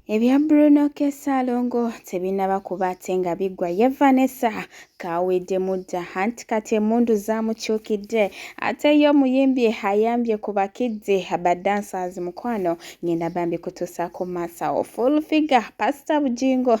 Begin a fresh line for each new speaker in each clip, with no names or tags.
Ebya Bruno K Ssalongo tebinnaba kuba ate nga biggwa ye Vanessa kaaweddemu dda anti kati emmundu zaamukyukidde ate ye omuyimbi ayambye ku bakiddi ba dancers mukwano ngenda bambi kutuusaako maaso awo full figure Pastor Bugingo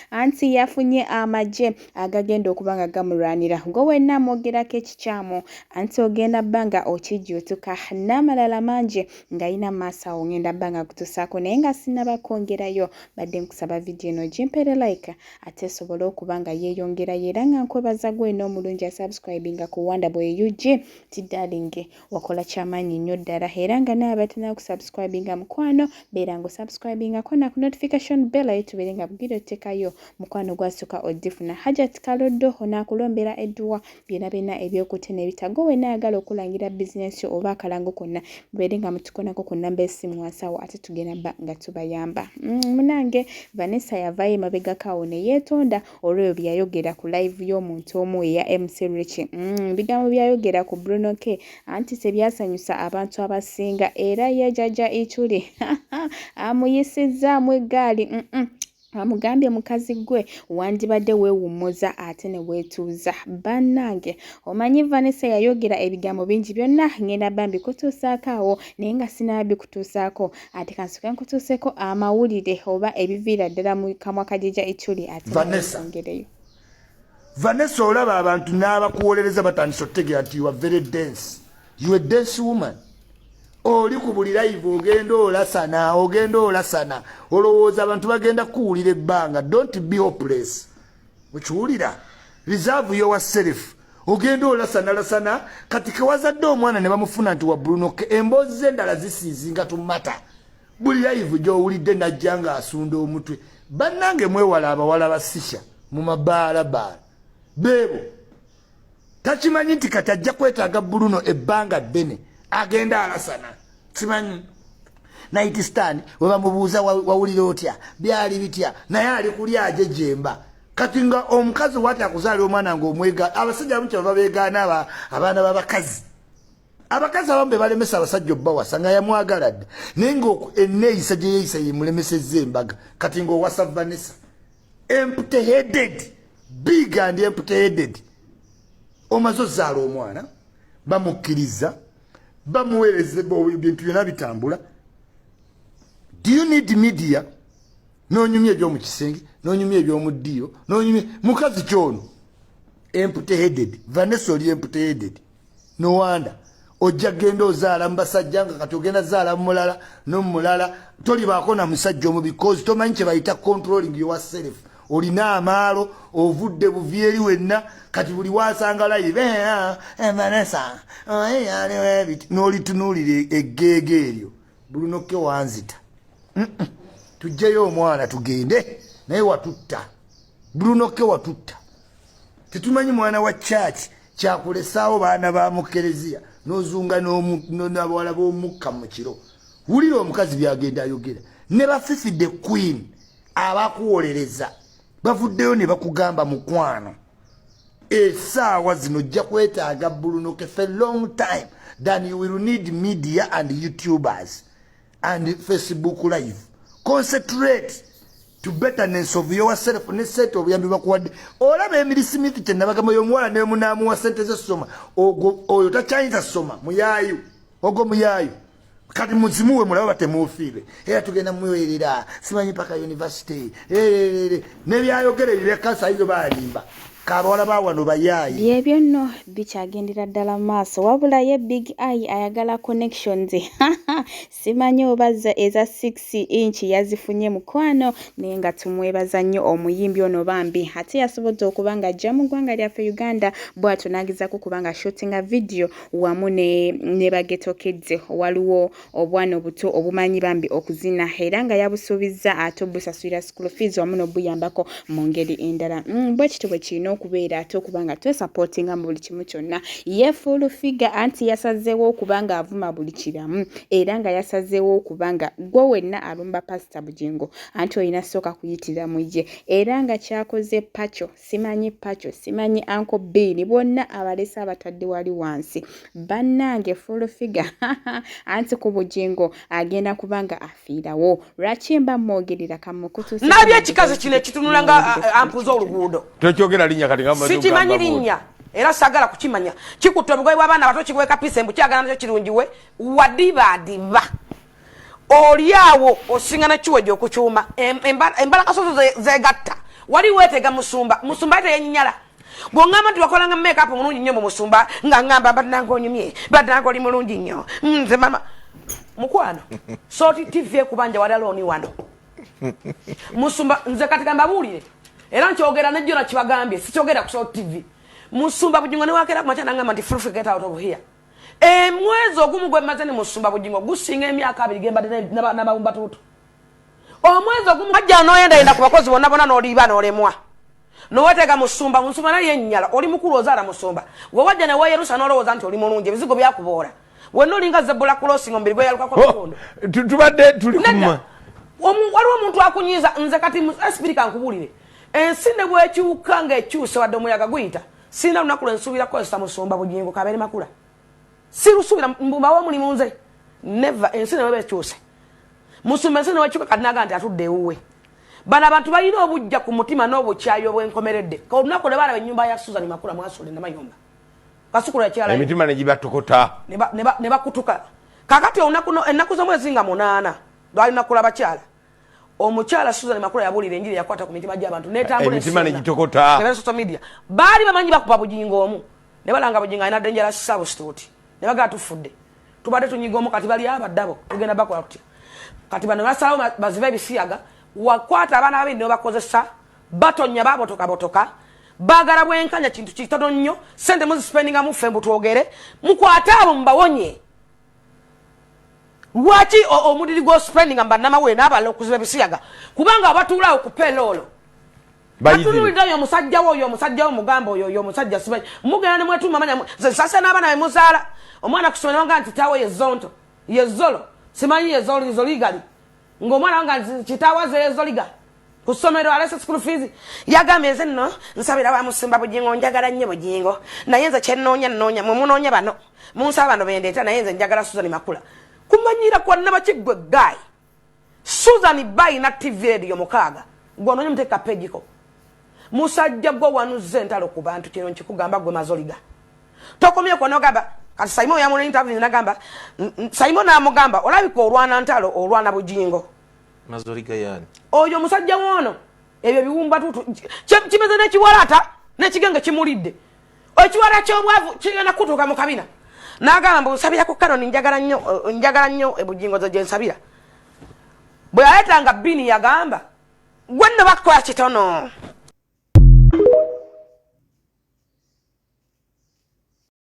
anti yafunye amagye agagenda okuba nga gamulwanira gwe wenna amwogerako ekikyamu anti ogenda bba nga okijjuutuka n'amalala mangi ngayina maaso awo ngenda bba nga kutusaako naye nga sinaba kwongerayo badde nkusaba vidiyo eno ogimpere like ate esobole okuba nga yeeyongerayo era nga nkwebaza gwena omulungi asubscribinga ku Wonder Boy UG ti darling wakola kyamaanyi nnyo ddala era nga naye abatana kusubscribinga mukwano beera nga osubscribingako na ku notification bell ayo tubeere nga bugiro tekayo mukwano gwasooka odifuna Hajat Kaloddo onaakulombera edduwa byona byona ebyokute nebitago wena ayagala okulangira bizinensi yo oba akalango konna mubeere nga mutukonako ku namba esimu wansi awo ate tugenda ba nga tubayamba munange Vanessa yavayo emabegako awo neyeetonda olwebyo byeyayogera ku live y'omuntu omu eya MC Richie ebigambo byayogera ku Bruno K anti tebyasanyusa abantu abasinga era ye Jajja Ichuli amuyisizzaamu eggaali Amugambye mukazi gwe wandibadde weewummuza ate ne weetuuza. Bannange omanyi Vanessa yayogera ebigambo bingi byonna ngenda bba mbikutuusaako awo naye nga sinaba bikutuusaako ate kansooke nkutuuseeko amawulire oba ebiviira ddala mu kamwa ka Jjajja Ichuli ate
Vanessa.
nongereyo.
Vanessa olaba abantu n'abakuwolereza batandise okutegeera nti you are very dense. You are a dense woman. Oli ku buli live ogenda olasana, ogenda olasana. Olowooza abantu bagenda kukuwulira ebbanga. Don't be hopeless. Okiwulira? Reserve yourself. Ogenda olasana lasana kati kewazadde omwana ne bamufuna nti wa Bruno K. Emboozi z'endala zisiizinga tumata. Buli live gy'owulidde najja ng'asunda omutwe. Bannange mwewala abawala ba sisha mu mabaalabaala. Beebo. Takimanyi nti kati ajja kwetaaga Bruno ebbanga ddene. Agenda alasana. Simanyi. Night stand we bamubuuza wawulira otya? Byali bitya? Naye ali kulya aje jemba. Kati nga omukazi wati akuzaala omwana ng'omwega, abasajja abamu kyebava beegaana abaana b'abakazi. Abakazi abamu be balemesa abasajja obbawasa nga yamwagala dda. Naye nga enneeyisa gye yeeyisa yemulemesezza embaga. Kati ng'owasa Vanessa. Empty headed. Big and empty headed. Omaze ozaala omwana, bamukkiriza, bamuweereza ebintu byonna bitambula. Do you need media? N'onyumya eby'omu kisenge, n'onyumya eby'omu ddiiro, n'onyumya mukazi kyono. Empty headed. Vanessa oli empty headed. No wonder. Ojja genda ozaala mu basajja nga kati ogenda zaala mu mulala n'omulala tolibaako na musajja omu because tomanyi kye bayita controlling yourself. Olina amaalo ovudde buvi eri wenna kati buli wasanga live Vanessa n'olitunuulira eggeege eryo Bruno K wanzita. Tujjeyo omwana tugende naye watutta. Bruno K watutta. Tetumanyi mwana wa church kyakulesaawo baana ba mu kereziya n'ozunga n'abawala b'omukka mu kiro. Wulira omukazi by'agenda ayogera. Ne bafifidde queen abakuwolereza bavuddeyo ne bakugamba mukwano. Essaawa zino ojja kwetaaga Bruno K for a long time than you will need media and YouTubers and Facebook live. Concentrate to betterness of yourself ne sente obuyambi bakuwadde. Olaba Emily Smith kye nabagamba oyo omuwala ne munaamuwa sente z'essoma ogwo oyo takyayinza ssoma muyaayu ogwo muyaayu kati muzimuwe mulaba batemuufiire era tugenda muwerera simanyi paka university n'ebyayogera ebyo bya kansa yizo baalimba kabawala ba wano bayaayi.
Byebyo nno bikyagendera ddala mu maaso wabula ye Big Eye ayagala connections simanyi oba eza 6 inch yazifunye mukwano naye nga tumwebaza nnyo omuyimbi ono bambi ate yasobodde okuba nga ajja mu ggwanga lyaffe Uganda bw'atyo n'agezaako kuba nga shootinga video wamu ne ba Ghetto Kids. Waliwo obwana obuto obumanyi bambi okuzina era nga yabusuubizza ate obusasulira school fees wamu n'obuyambako mu ngeri endala. Bwe kityo bwe kirina n'okubeera ate okuba nga twesapootinga mu buli kimu kyonna. Ye Full Figure anti yasazeewo okuba nga avuma buli kiramu era nga yasazeewo okuba nga gwe wenna alumba Pasita Bugingo anti olina sooka kuyitira mu ye era nga kyakoze Pacho simanyi Pacho simanyi Uncle Bean bonna abalese abatadde wali wansi. Bannange Full Figure anti ku Bugingo agenda kuba nga afiirawo. Lwaki mba mwogerera kamukutuuse?
Nabye ekikazi kino ekitunula nga ampuza oluguudo.
Tokyogera linnya kati nga
sikimanyi linnya era sagala kukimanya. Kikutte obugoye bw'abaana bato kiweka pisa embu kyagala nakyo kirungiwe wadibaadiba. Oli awo osinga nakiweja okukyuma embalakasozo zegatta. Wali weetega musumba, musumba ye teyenyinyala. Bw'oŋŋamba nti wakolanga make up mulungi nnyo mu musumba nga ŋŋamba bannange onyumye, bannange oli mulungi nnyo. Nze mama mukwano Salt TV ekubanja wali alooni wano. Musumba nze kati gambabuulire era nkyogera ne jjona kibagambye sikyogera ku Salt TV. Musumba Bugingo ne wakera ku makya n'aŋŋamba nti Full get out of here. Emwezi ogumu gwe mmaze ne Musumba Bugingo gusinga emyaka 2 gye mbadde n'ababumbatuutu. Omwezi ogumu wajja n'oyendayenda ku bakozi bonna bonna n'oliiba n'olemwa. N'oweteega musumba, musumba naye yennyala, oli mukulu ozaala musumba. Gwe wajja ne weeyerusa n'olowooza nti oli mulungi, ebizigo byakuboola. Wenna olinga zebula crossing omubiri gweyalukako bitundu.
Tubadde tuli kuma.
Waliwo omuntu akunyiiza nze kati espiri kankubuulire. Ensi ne bw'ekyuka ng'ekyuse wadde omuyaga guyita, sirina lunaku lwe nsuubira kukozesa musumba Bugingo kabeere makula. Sirusuubira mbumbawo omulimu nze. Never, ensi ne bw'eba ekyuse. Musumba ensi ne bw'ekyuka kati n'agamba nti atudde ewuwe. Bano abantu balina obujja ku mutima n'obukyayi obwenkomeredde. Olunaku lwe baalaba ennyumba ya Susan Makula mwasula Namayumba. Kasukulu yakyala.
Emitima ne gibatokota.
Ne bakutuka. Kakati olunaku ennaku z'omwezi nga 8 lwali lunaku lw'abakyala. Omukyala Susan Makula yabuulira enjiri yakwata ku mitima gy'abantu n'etambula
emitima ne gitokota.
Ne social media. Baali bamanyi bakuba Bugingo omu. Ne balanga Bugingo alina dangerous substitute. Ne bagamba tufudde. Tubadde tunyiga omu kati bali abaddabo tugenda bakola tutya. Kati bano basalawo bazibe ebisiyaga, wakwata abaana babiri ne bakozesa, batonya babotokabotoka, baagala bwenkanya kintu kitono nnyo, ssente muzisipendinga muffe mbu twogere, mukwate abo mubawonye. Lwaki omuliri gw'osipendinga mu bannamawulire n'abalala okuziba ebisiyaga? Kubanga abatuula awo ku payroll. Batunuulira oyo omusajja wo, oyo omusajja wo mugamba oyo, oyo omusajja simanyi. Mugenda ne mwetuuma amanya, nze nsasira n'abaana be muzaala. Omwana ku ssomero ne bagamba nti kitaawe ye Zonto, ye Zolo, simanyi ye Zoli, Zoligali. Ng'omwana wange nti kitaawe aze ye Zoliga. Ku ssomero alese school fees. Yagambye nze nno nsabira wa Musumba Bugingo, njagala nnyo Bugingo. Naye nze kye nnoonya nnoonya, mwe munoonya bano. Munsaba bano be ndeeta naye nze njagala Susan Makula. Kumanyiira kwa Nabakiggwe guy. Susan Bayi na TV radio 6. Gwe onoonya muteeka page ko. Musajja gwe wanuze entalo ku bantu kino nkikugamba gwe Mazoliga. Tokomye ko n'ogamba kati Simon yamuna interview n'agamba, Simon n'amugamba olabika olwana ntalo olwana Bugingo.
Mazoliga yani.
Oyo musajja wono ebyo biwumba tutu kimeze n'ekiwalata n'ekigenge kimulidde. Ekiwala ky'obwavu kigenda kutuuka mu kabina. N'agamba mbu nsabira ku Canon njagala nnyo, njagala nnyo Bugingo ze gye nsabira. Bwe yaleetanga Bini yagamba gwe nno bakukola kitono.